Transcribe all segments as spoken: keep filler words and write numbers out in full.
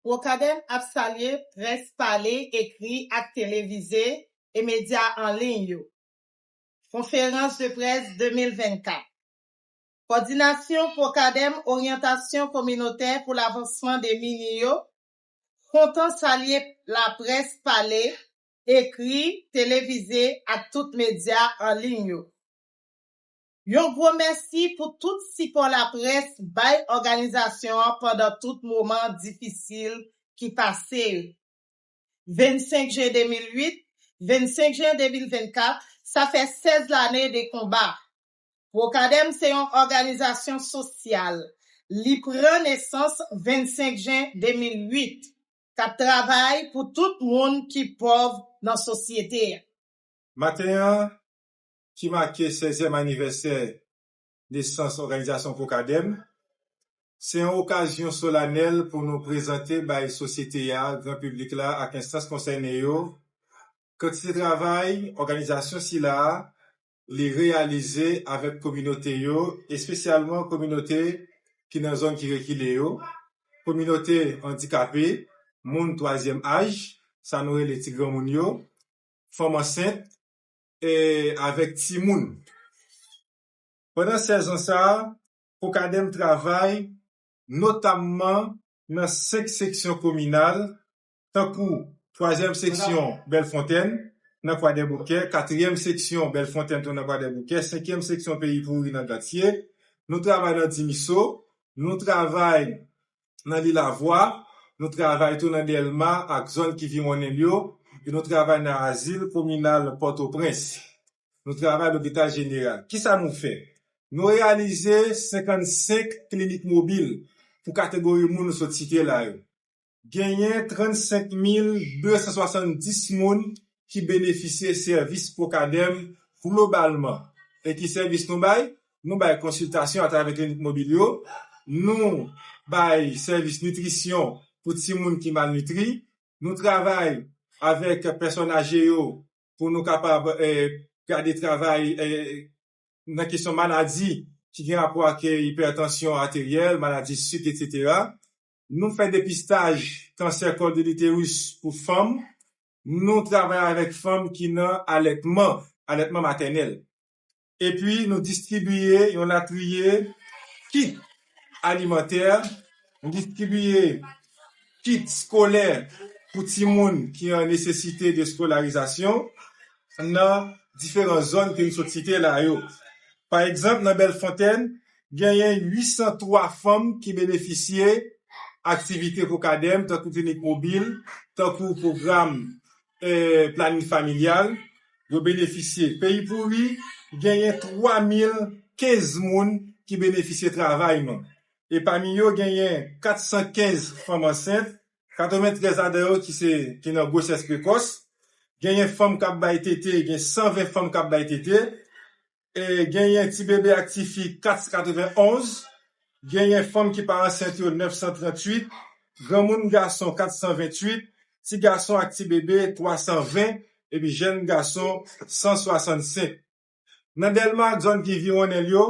Pwokadèm ap salye près pale, ekri ak televize e medya an liy yo. Konferans de près de mil vennkat. Kòdinasyon Pwokadèm, oryantasyon kominotè pou lavansman de mini yo, kontan salye laprès pale, ekri, televize ak tout medya an liy yo. Yon gwo mèsi pou tout sipò laprès bay òganizasyon an pandan tout moman difisil ki pase yo. Vennsenk jen de mil uit, vennsenk jen de mil vennkat, sa fè sèz lane de konba. Pwokadèm se yon òganizasyon sosyal. Li pran nesans vennsenk jen de mil uit, k ap travay pou tout moun ki pòv nan sosyete a. Maten an, ki make sèzyèm anivèsè nesans òganizasyon Pwokadèm, se yon okazyon solanèl pou nou prezante bay sosyete a, gran piblik la ak enstans konsène yo, kantite travay òganizasyon sila a li reyalize avèk kominote yo, espesyalman kominote ki nan zòn ki rekile yo, kominote andikape, moun twazyèm aj, sa nou rele ti granmoun yo, fanm ansent, e avèk timoun. Pandan sèzon sa a, Pwokadèm travay notamman nan senk seksyon kominal, tankou twazyèm seksyon Bèlfontèn nan Kwadèboukè, katriyèm seksyon Bèlfontèn tou nan Kwadèboukè, senkyèm seksyon Peyi Pouri nan Gantye. Nou travay nan Dimiso, nou travay nan Lilavwa, nou travay tou nan Dèlma ak zòn ki viwonnen l yo, e nou travay nan azil kominal Pòtoprens. Nou travay lopital jeneral. Kisa nou fè? Nou reyalize senkannsenk klinik mobil pou kategori moun nou sot site la yo. Genyen trannsenk mil de san swasanndis moun ki benefisye sèvis Pwokadèm globalman. E ki sèvis nou bay? Nou bay konsiltasyon atravè klinik mobil yo, nou bay sèvis nitrisyon pou timoun ki malnitri, nou travay avèk pèsòn aje yo pou nou kapab eh, gade travay eh, nan kesyon maladi ki gen rapò ak eh, ipètansyon ateryèl, maladi sik, etsetera. Nou fè depistaj kansè kòl de literis pou fanm. Nou travay avèk fanm ki nan alètman, alètman matènèl. Epi nou distribiye yon latriye kit alimantè, nou distribiye kit skolè pou timoun ki an nesesite de skolarizasyon nan diferan zòn ke nou sot site la yo. Pa egzanp, nan Bèlfontèn, genyen uit san twa fanm ki benefisye aktivite Pwokadèm, tankou klinik mobil, tankou pwogram eh, planin familyal, yo benefisye. Peyi Pouri genyen twa mil kenz moun ki benefisye travay nou. E pami yo, genyen kat san kenz fanm ansent, katreventrèz ladan yo ki se ki nan gwosès prekòs, genyen fanm k ap bay tete, gen san ven fanm k ap bay tete, e genyen ti bebe ak ti fi kat san katrevenonz, genyen fanm ki pa ansent yo nèf san tranntuit, granmoun gason kat san venntuit, ti gason ak ti bebe twa san ven, epi jèn gason san swasannsenk. Nan Dèlma ak zòn ki viwonnen l yo,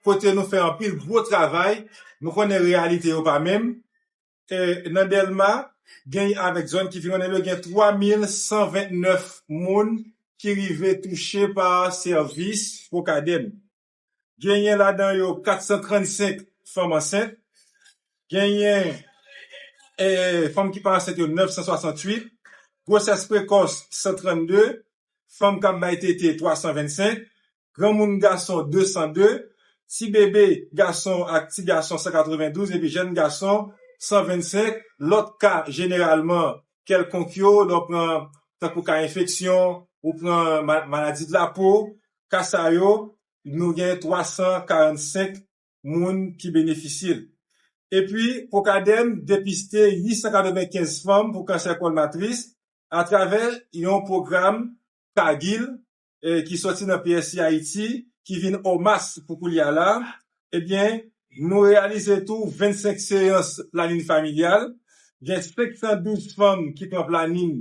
kote nou fè anpil gwo travay, nou konnen reyalite yo pa menm, eh, nan Dèlma, gen avèk zòn ki viwonnen yo, gen twa mil san vennèf moun ki rive touche pa sèvis Pwokadèm. Genyen ladan yo kat san trannsenk fanm ansent, genyen eh, fanm ki pa ansent yo nèf san swasanntuit, gwosès prekòs san trannde, fanm k ap bay tete twa san vennsenk, granmoun gason de san de, ti bebe gason ak ti gason san katrevendouz, epi jèn gason san vennsenk. Lòt ka jeneralman kèlkonk yo, lè w pran tankou ka enfeksyon, ou pran ma- maladi de la po, ka sa yo, nou gen twa san karannsenk moun ki benefisye l. Epi, Pwokadèm depiste uit san katrevenkenz fanm pou kansè kòl matris atravè yon pwogram Kagil eh, ki sòti nan P S I Ayiti, ki vin OMAS pou koulye a la, ebyen, nou reyalize tou vennsenk seyans planin familyal, gen senk san douz fanm ki pran planin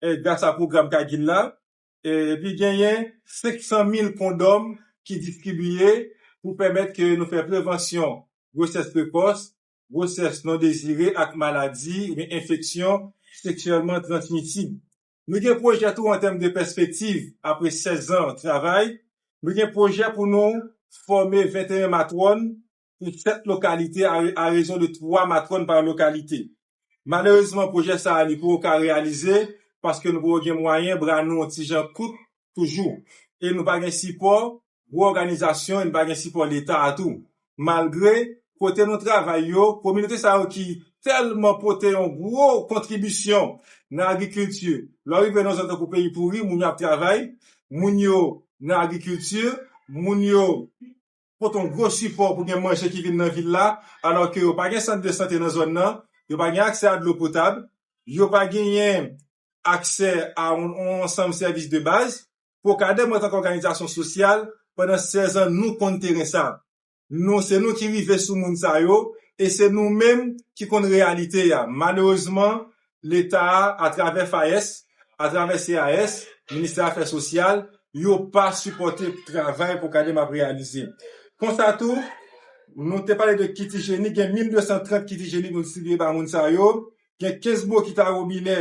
eh, gras a pwogram Kagil la, eh, epi genyen senk san mil kondòm ki distribiye pou pèmèt ke nou fè prevansyon gwosès prekòs, gwosès non dezire ak maladi oubyen enfeksyon seksyèlman transmisib. Nou gen pwojè tou an tèm de pèspektiv apre sèz an travay. Nou gen pwojè pou nou fòme venteyen matwòn pou sèt lokalite a, a rezon de twa matwòn pa lokalite. Malerezman, pwojè sa a li poko ka reyalize paske nou poko gen mwayen, bra nou yon ti jan kout toujou. E nou pa gen sipò gwo òganizasyon, e nou pa gen sipò Leta a tou. Malgre kote nou travay yo, kominote sa yo ki tèlman pote yon gwo kontribisyon nan agrikilti. Lè w rive nan zòn tankou Peyi Pouri, moun yo ap travay, moun yo nan agrikilti, moun yo pote yon gwo sipò pou gen manje ki vin nan vil la, alò ke yo pa gen sant de sante nan zòn nan, yo pa gen aksè a dlo potab, yo pa genyen aksè a yon, yon ansanm sèvis de baz. Pwokadèm, antanke òganizasyon sosyal, pandan sèz an, nou konn teren sa. Nou, se nou ki rive sou moun sa yo, e se nou menm ki konn reyalite a. Malerezman, Leta a, atravè FAES, atravè C A S, Ministè Afè Sosyal, yo pa sipòte travay Pwokadèm ap reyalize. Konsa tou, nou te pale de kit ijyenik, gen mil de san trant kit ijyenik nou distribiye ba moun sa yo, gen kenz bokit a wobinè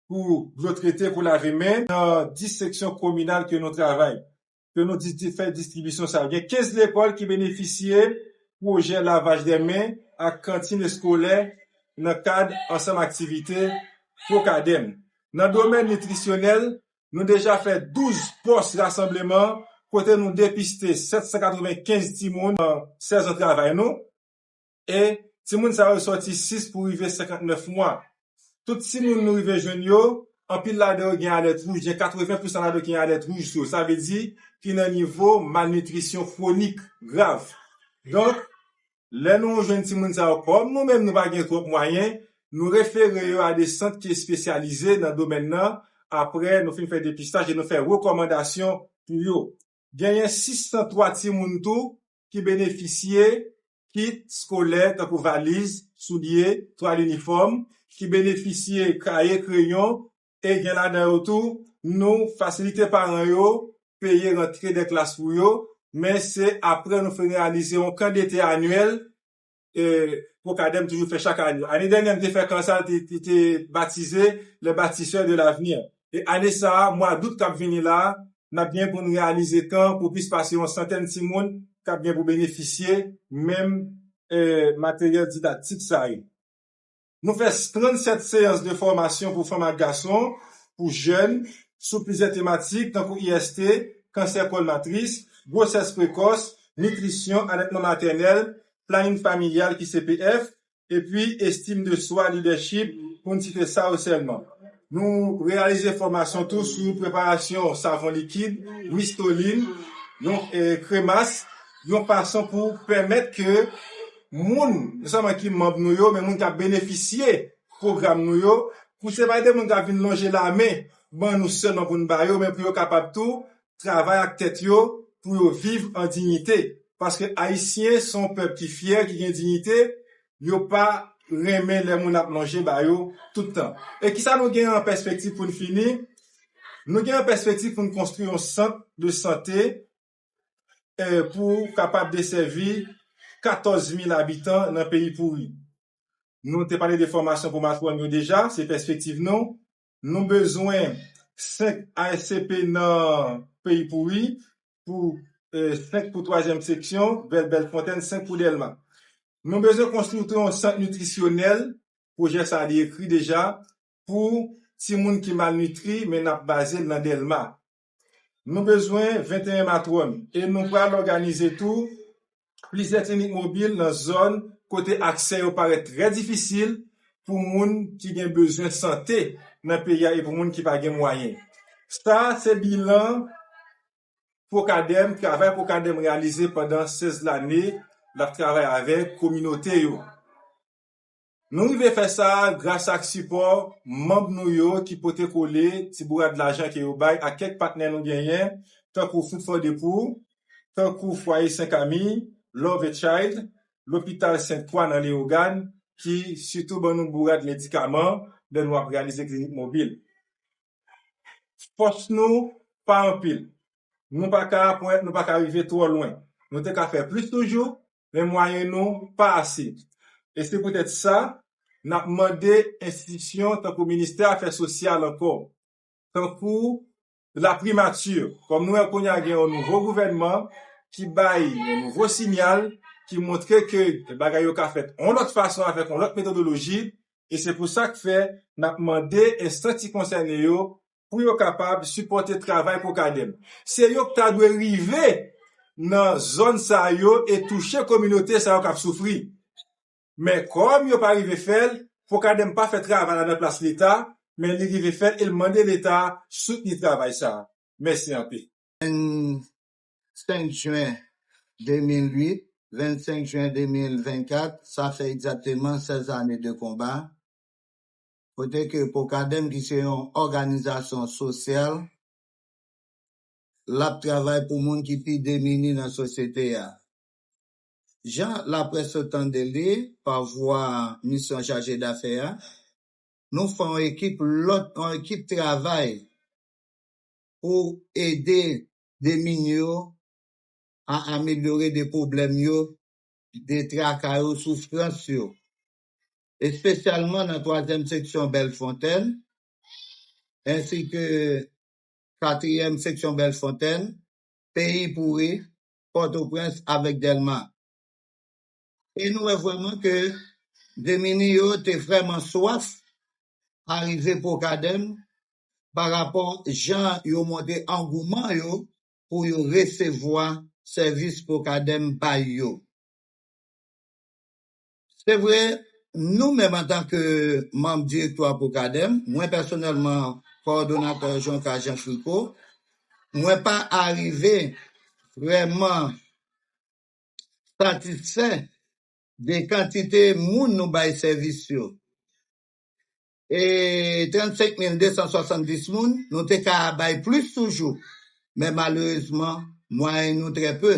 pou dlo trete, pou lave men, nan dis seksyon kominal ke nou travay, ke nou di, di, fè distribisyon sa yo. Gen kenz lekòl ki benefisye pwojè lavaj dè men ak kantin eskolè nan kad ansanm aktivite Pwokadèm. Nan domèn nitrisyonèl, nou deja fè douz pòs rasanbleman kote nou depiste sèt san katrevenkenz timoun nan sèz an travay nou. E timoun sa yo sòti sis pou rive senkantnèf mwa. Tout timoun nou rive jwenn yo, anpil ladan yo gen alèt wouj, gen katreven pousan ladan yo ki gen alèt wouj sou yo. Sa vle di ki nan nivo malnitrisyon kwonik grav. Donk, lè nou jwenn timoun sa yo, kòm nou menm nou pa gen twòp mwayen, nou refere yo a de sant ki espesyalize nan domèn nan. Apre nou fin fè depistaj e nou fè rekòmandasyon pou yo. Genyen sis san twa timoun tou ki benefisye kit skolè tankou valiz, soulye, twal inifòm, ki benefisye kaye, kreyon, e gen ladan yo tou, nou fasilite paran yo peye rantre de klas pou yo, men se apre nou fin reyalize yon kan dete anyèl, e, Pwokadèm toujou fè chak ane. Ane dènyè, nou te fè kan sa, te, te, te batize Les Bâtisseurs de l'Avenir. E ane sa a, mwa dout k ap vini la, n ap gen pou n reyalize kan pou plis pase yon santèn timoun k ap gen pou benefisye menm, e, materyèl didaktik sa yo. Nou fè trannsèt seyans de fòmasyon pou fanm ak gason, pou jèn, sou plizyè tematik, tankou I S T, kansè kòl matris, gwosès prekòs, nitrisyon, alètman matènèl, planin familyal ki C P F, epi estim de swa, lidèchip, pou n site sa yo sèlman. Nou reyalize fòmasyon tou sou preparasyon savon likid, Restolin, yon, e, kremas, yon fason pou pèmèt ke moun, non sèlman ki manm nou yo, men moun k ap benefisye pwogram nou yo, pou se pa de moun k ap vin lonje lamen ban nou sèlman pou n ba yo, men pou yo kapab tou travay ak tèt yo, pou yo viv an diyite. Paske Ayisyen se yon pèp ki fyè, ki gen diyite, yo pa renmen lè moun ap lonje ba yo tout tan. E kisa nou gen an pèspektiv pou n fini? Nou gen an pèspektiv pou n konstwi yon sant de sante, e, pou kapab desèvi katòz mil abitan nan Peyi Pouri. Nou te pale de fòmasyon pou matwòn yo deja, se pèspektiv nou. Nou bezwen senk A S C P nan Peyi Pouri, pou, e, senk pou twazyèm seksyon, Bèl, Bèlfonntèn, senk pou Dèlma. Nou bezwen konstwi tou yon sant nitrisyonèl, pwojè sa a li ekri deja, pou timoun ki malnitri, men n ap baze l nan Dèlma. Nou bezwen venteyen matwòn e nou pral òganize tou plizyè klinik mobil nan zòn kote aksè yo parèt trè difisil pou moun ki gen bezwen sante nan peyi a e pou moun ki pa gen mwayen. Sa se bilan Pwokadèm, travay Pwokadèm reyalize pandan sèz lane l ap travay avèk kominote yo. Nou rive fè sa gras ak sipò manm nou yo ki pote kole ti bourad lajan ke yo bay ak kèk patnè nou genyen, tankou Food for the Poor, tankou Fwaye Sen Kami, Love a Child, Lopital Sent Kwa nan Leyogàn, ki sitou ban nou bourad medikaman lè nou ap reyalize klinik mobil. Fòs nou pa anpil. Nou pa ka pran, nou pa ka rive twò lwen. Nou te ka fè plis toujou, men mwayen nou pa ase. E se poutèt sa, n ap mande enstitisyon tankou Ministè Afè Sosyal ankò, tankou Laprimati, kòm nou wè kounye a gen yon nouvo gouvènman ki bay yon nouvo siyal, ki montre ke bagay yo ka fèt yon lòt fason avèk yon lòt metodoloji, e se pou sa k fè n ap mande enstans ki konsène yo pou yo kapab sipòte travay Pwokadèm. Se yo k ta dwe rive nan zòn sa yo e touche kominote sa yo k ap soufri. Men kòm yo pa rive fè l, Pwokadèm pa fè travay la nan plas Leta, men li rive fè l e l mande Leta soutni travay sa a. Mèsi anpil. Vennsenk jen de mil uit, vennsenk jen de mil vennkat, sa fè egzakteman sèz ane de konba, kote ke Pwokadèm, ki se yon òganizasyon sosyal, l ap travay pou moun ki pi demini nan sosyete a. Jan laprès yo tande li pa vwa misyon chaje dafè a, nou fè yon ekip lòt, yon ekip travay pou ede demini yo a amelyore de pwoblèm yo, de traka yo, soufrans yo, espesyalman nan twazyèm seksyon Bèlfontèn, ensi ke katriyèm seksyon Bèlfontèn, Peyi Pouri, Pòtoprens avèk Dèlma. E nou wè vrèman ke demini yo te vrèman swaf arive Pwokadèm pa rapò jan yo montre angouman yo pou yo resevwa sèvis Pwokadèm bay yo. Se vre, nou menm antanke manm direktwa Pwokadèm, mwen pèsonèlman kowòdonatè Jonka Jean Fricot, mwen pa arive vrèman satisfè de kantite moun nou bay sèvis yo. E trannsenk mil de san swasanndis moun, nou te ka bay plis toujou, men malerezman, mwayen nou trè pe.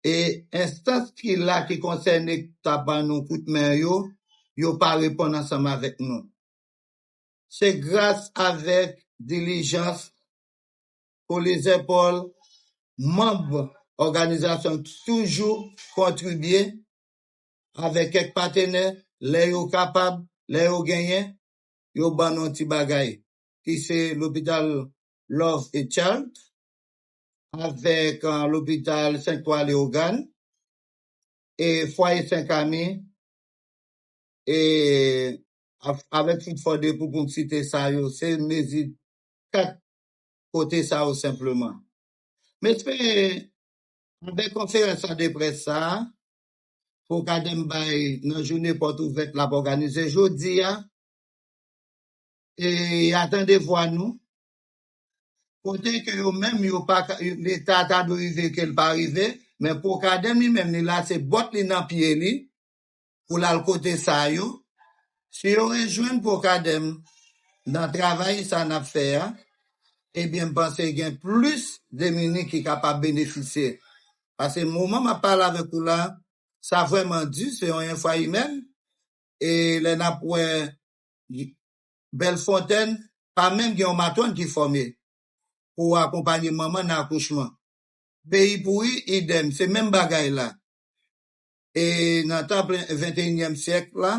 E enstans ki la ki konsène k ta ban nou kout men yo, yo pa reponn ansanm avèk nou. Se gras avèk dilijans, kolezèpòl, manm òganizasyon toujou kontribye avèk kèk patenè, lè yo kapab, lè yo genyen, yo ban nou ti bagay, ki se lopital Love et Child, avèk uh, lopital Sent Kwa Leyogàn, e Fwaye Sen Kami, e avèk Food for the Poor, pou m site sa yo, se mezi kat kote sa yo senpleman. M espere, avèk konferans de près sa a, Pwokadèm bay nan jounen pòt ouvèt l ap òganize jodi a, e y a tande vwa nou, kote ke yo menm yo pa ka, Leta ta dwe rive ke l pa rive, men Pwokadèm li menm li lase bòt li nan pye li pou l al kote sa yo. Si yo rejwenn Pwokadèm nan travay sa n ap fè a, ebyen m panse gen plis demini ki kapab benefisye. Paske moman m ap pale avèk ou la, sa vrèman di, se yon enfwa imèn, e lè n ap wè Bèlfontèn, pa menm gen yon matwòn ki fòme pou akonpanye manman nan akouchman. Peyi Pouri, idèm, se menm bagay la. E nan tan venteyinyèm syèk la,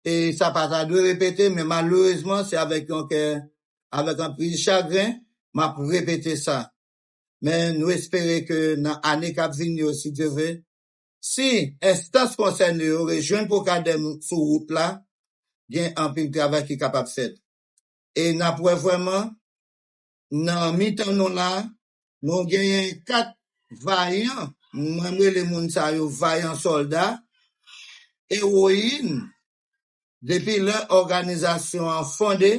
e sa pa ta dwe repete, men malerezman, se avèk yon kè, avèk anpil chagren, m ap repete sa. Men nou espere ke nan ane k ap vini yo, si Dye vle, si enstans konsène yo rejwenn Pwokadèm sou wout la, gen anpil travay ki kapab fèt. E n ap wè vrèman, nan mitan nou la, nou genyen kat vayan, mwen m rele moun sa yo vayan sòlda, ewoyin, depi lè òganizasyon an fonde,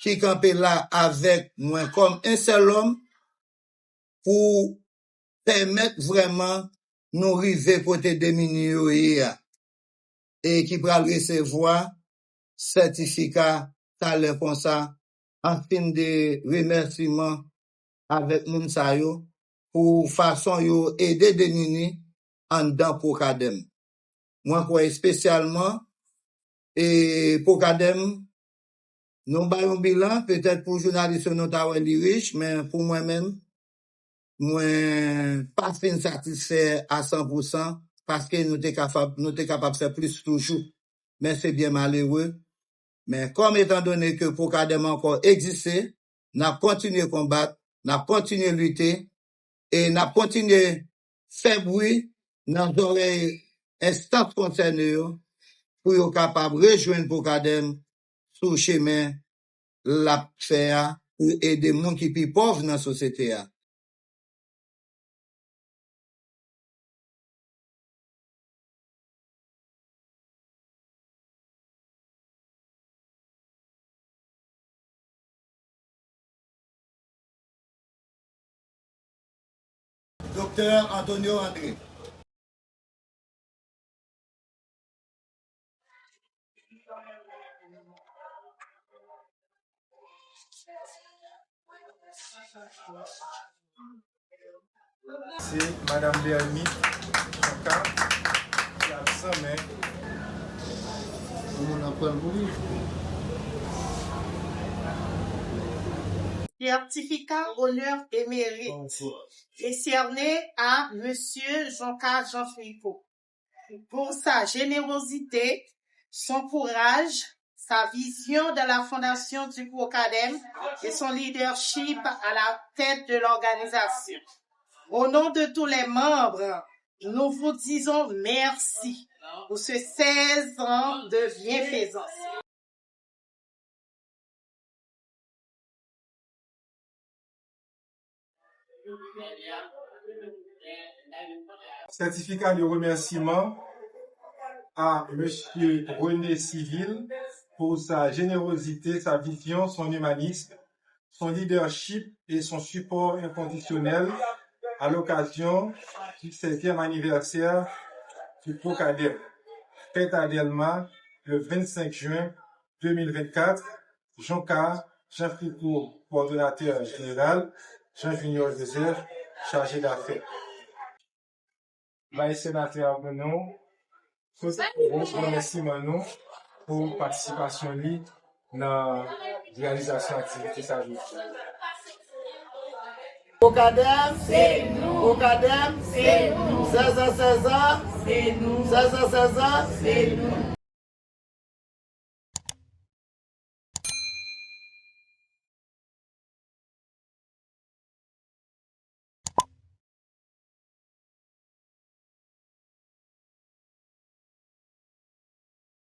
ki kanpe la avèk mwen kòm en sèl òm, pou pèmèt vrèman nou rive kote demini yo ye a, e ki pral resevwa sètifika talè konsa, an siy de remèsiman avèk moun sa yo pou fason yo ede demini anndan Pwokadèm. Mwen kwè espesyalman, e Pwokadèm, nou bay yon bilan, petèt pou jounalis yo nou ta wè li rich, men pou mwen menm, mwen pa fin satisfè a san pou san paske nou te kapab, nou te kapab fè plis toujou. Men se byen malere. Men kòm etandone ke Pwokadèm ankò egziste, n ap kontinye konbat, n ap kontinye lite, e n ap kontinye fè bri nan zòrèy enstans konsène yo pou yo kapab rejwenn Pwokadèm sou chemen l ap fè a pou ede moun ki pi pòv nan sosyete a. Doktè Antonio André. Se Madanm Bernice Chanka ki absan, men pou moun nan pran l pou li. Certificat honneur et mérite décerné à Monsieur Jonca Jean Philippot pour sa générosité, son courage, sa vision dans la fondation du Pwokadèm et son leadership à la tête de l'organisation. Au nom de tous les membres, nous vous disons merci pour ces seize ans de bienfaisance. Certificat de remerciement à Monsieur René Civil pour sa générosité, sa vision, son humanisme, son leadership et son support inconditionnel à l'occasion du septième anniversaire du Pwokadèm, fête à Dèlma, le vingt-cinq juin deux mille vingt-quatre, Jonca, Jean Fricot, coordonnateur général, Jean Junior Joseph, chargé d'affaires. Bay senatè a pou nou, tout gwo remèsiman nou pou patisipasyon li nan reyalizasyon aktivite sa jodi a. Pwokadèm, se nou. Pwokadèm, se nou. Sèz an, sèz an, se nou. Sèz an, sèz an, se nou.